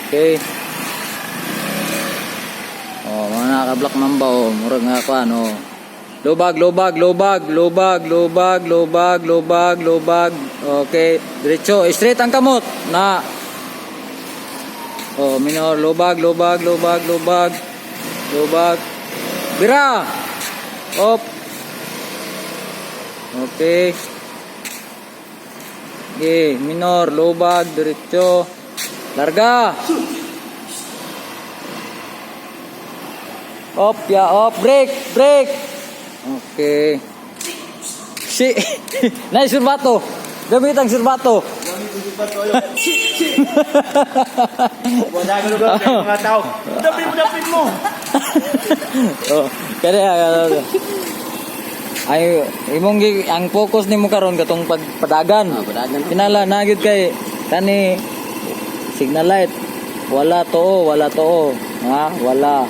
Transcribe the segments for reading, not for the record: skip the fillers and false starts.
Okay. Oh, mga naka-Black Mamba oh, murag nga kuan oh. Lubag, lubag, lubag, lubag, lubag, lubag, lubag, lubag. Okay, diretso, straight ang kamot. Na. Oh, minor, lubag, lubag, lubag, lubag. Lubag. Bira. Op. Okay. Okay, minor, lubag, diretso. Larga. Op, ya, op, break, break. Okay. Si, nice surbato. Gamit ang surbato. Wala ka lugar kay mga tao. Dapin mo, dapin mo. Oh, kaya ay imong ang focus nimo karon katong pagpadagan. Ah, padagan. Kinala na gyud kay kani signal light. Wala to, wala to. Ha? Wala.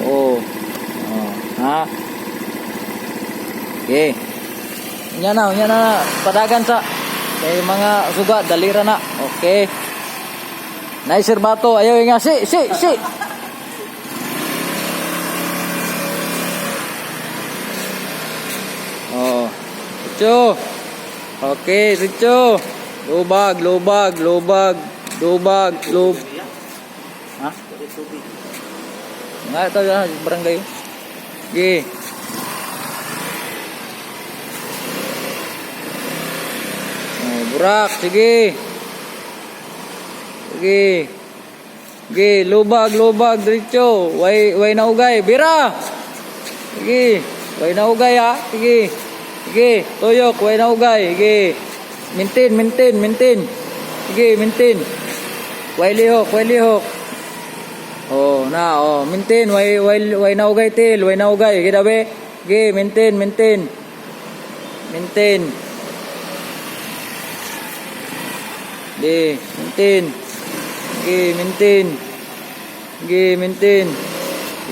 Oo. Oh, ha? Okay. Unya na. Padagan sa kay mga suga dalira na. Okay. Nice sir bato. Ayaw nga si si si. Oh. Diretso. Okay, diretso. Lubag, lubag, lubag, lubag, lub. Ha? Nga ito, ah, barangay. Sige. Oh, burak, sige. Sige. Sige, lubag, lubag, diretso. Way, way na ugay. Bira! Sige. Way na ugay ha. Sige. Sige, tuyok, way na ugay. Sige. Maintain, maintain, maintain. Sige, maintain. Way lihok, way lihok. Oh, na, oh, maintain, way way way na ugay til, way na ugay. Sige dabe. Sige, maintain, maintain. Maintain. Sige, maintain. Sige, maintain. Sige, maintain.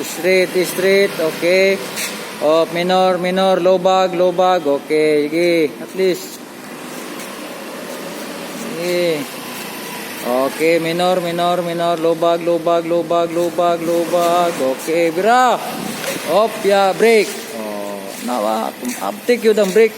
Straight, straight, okay. Oh, minor, minor, lobag, lobag, okay. Sige, at least. Sige. Okay, minor, minor, minor, lobag, lobag, lobag, lobag, lobag. Okay, bira. Op, ya, break. Oh, nawa, uptake yun ang break.